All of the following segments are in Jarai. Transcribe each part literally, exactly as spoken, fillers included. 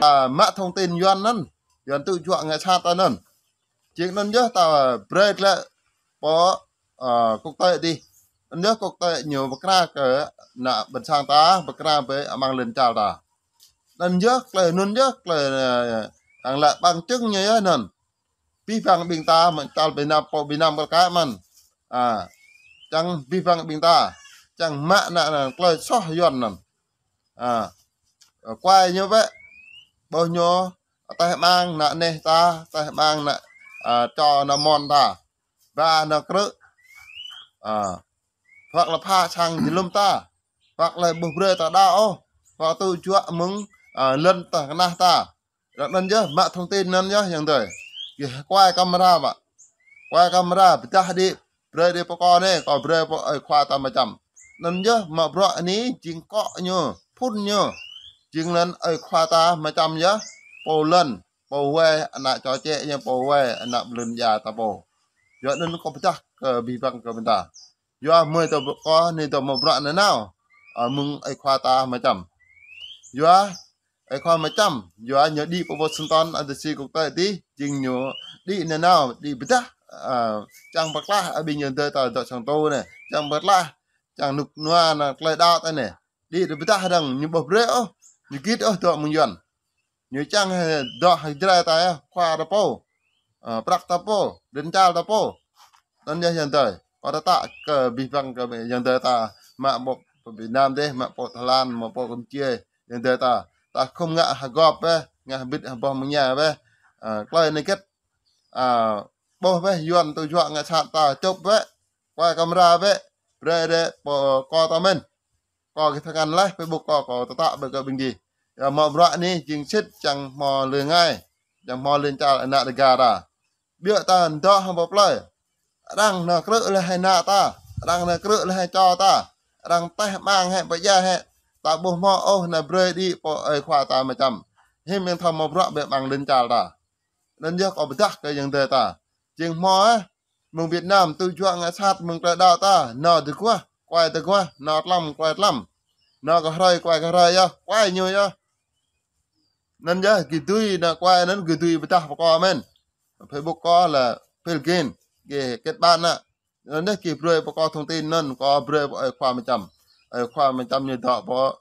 Ta mă thông tin Yuan anŭn, Yuan tŭ juă ngă sat ta anŭn. Jing anŭn yơh ta brơi glaĭ pơ, ơ, quốc tế dih. Anŭn yơh quốc tế ñu pơkra kơ ană ƀôn sang ta, pơkra ƀơi amăng lŏn čar ta. Anŭn yơh tơlơi, anŭn yơh tơlơi, ơ, arăng laĭ bằng chứng ñu yơh anŭn. Abih bang ƀing ta mơ̆ng čar Việt Nam, pơ Việt Nam kơ kă mơ̆n. A, čang abih bang ƀing ta, čang mă ană, ană tơlơi soh Yuan anŭn. A, kuai ñu bĕ, ƀuh ñu, ataih amăng ană neh ta, ataih amăng ană, a, čô ană mon ta. Ba ană krư̆. A, hoặc là pha sang jơnum ta. Hoặc là ƀu brơi ta đaŏ ôh. Hoặc tŭ juă mơ̆ng, a, lŏn tơnah ta. Ră anŭn yơh, mă thông tin anŭn yơh, ayŏng adơi. Gih kuai camera mă. Kuai camera, pơdah đĭ, brơi đĭ pơ kâo anai, kâo brơi pơ ơi khua ta Ama Čăm. Anŭn yơh, mă bruă anai, jing akŏ ñu, phŭn ñu. Jing anŭn ơi khua ta Ama Čăm yơh, pô lŏn, pô wai, ană čô čĕ ñu, pô wai, ană ƀlŭn ia ta pô. Yua anŭn kâo pơdah kơ abih bang kơ ƀing ta. Yua mơi ta ƀu kơ, anai ta mă bruă nanao, a, mơ̆ng ơi khua ta Ama Čăm. Yua ơi khua Ama Čăm, yua ñu đĭ pơ Washington, a, D C quốc tế dih, jing ñu đĭ nanao, đĭ pơdah, a, čang pơklah, a, ƀing ayŏng adơi ta dŏ sang tô anai, čang pơklah, čang rơnŭk rơnua ană tơlơi đaŏ ta anai. Đĭ pơdah dơ̆ng, ñu ƀu brơi ôh, ñu git ôh dŏ mơ̆ng Yuan. Ñu čang hĭ dŏ hĭ Jrai ta yơh, khua ta pô, ơ, prăk ta pô, lŏn čar ta pô. Anŭn yơh ayŏng adơi. Kâo tơtă kơ abih bang kơ ayŏng adơi ta mă pơ, pơ Việt Nam dih, mă pơ Thái Lan, mă pơ Campuchia, ayŏng adơi ta. Ta khŏm ngă hơgŏp bĕ, ngă hơbĭt hơboh mơ̆ng ñu bĕ. Ơ, tơlơi anai hơget, a, ƀuh bĕ, Yuan tŭ juă ngă sat ta, čŭp bĕ, kuai camera bĕ, brơi đĭ pơ kâo ta mơ̆n. Kâo gih tơngan laih Facebook kâo, kâo tơtă ƀơi kơ ƀing gih. Yua mă bruă anai jing sĭt čang hmâo lơi ngai, čang hmâo lơi čar ană Dêga ta. Biă ta dŏ hăng pơ plơi. Arăng nao krư̆ laih hĭ ană ta, arăng nao krư̆ laih hĭ čô ta, arăng ataih amăng hĭ pơdjai hĭ. Ta ƀu hmâo ôh nao brơi đĭ pơ ơi khua ta Ama Čăm. Hiư̆m mơ̆ng thâo mă bruă ƀơi amăng lŏn čar ta. Anŭn yơh kâo pơdah kơ ayŏng adơi ta. Jing hmâo, a, mơ̆ng Việt Nam tŭ juă ngă sat mơ̆ng tơlơi đaŏ ta, nao tơguah, kuai tơguah, nao tlam, kuai tlam. Nao kơ hrơi, kuai kơ hrơi yơh, kuai ñu yơh. Anŭn yơh, gih dưi nao kuai anŭn gih dưi pơdah pơ kâo mơ̆n. Facebook kâo là Phil Gin, gih kết bạn anŭn. Anŭn yơh gih brơi pơ kâo thông tin anŭn, kâo brơi pơ ơi khua Ama Čăm. Ơi khua Ama Čăm ñu dŏ pơ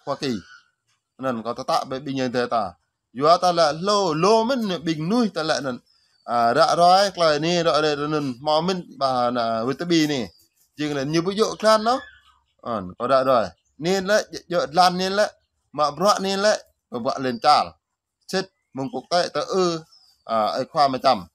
Hoa Kỳ. Anŭn kâo tơtă ƀơi ƀing ayŏng adơi ta. Yua ta lĕ hlô, hlô mơ̆n ƀing mơnuih ta lĕ anŭn. A, ră ruai, tơlơi anai, ră ruai anŭn, hmâo mơ̆n ƀă ană wơ̆t tơƀi anai. Jing lĕ ñu ƀu djơ̆ jơlan ôh. Anŭn, kâo ră ruai. Anai lĕ, djơ̆ jơlan anai lĕ, mă bruă anai lĕ, pơbruă lŏn čar. Sĭt mơ̆ng quốc tế ta ư, a, ơi khua Ama Čăm.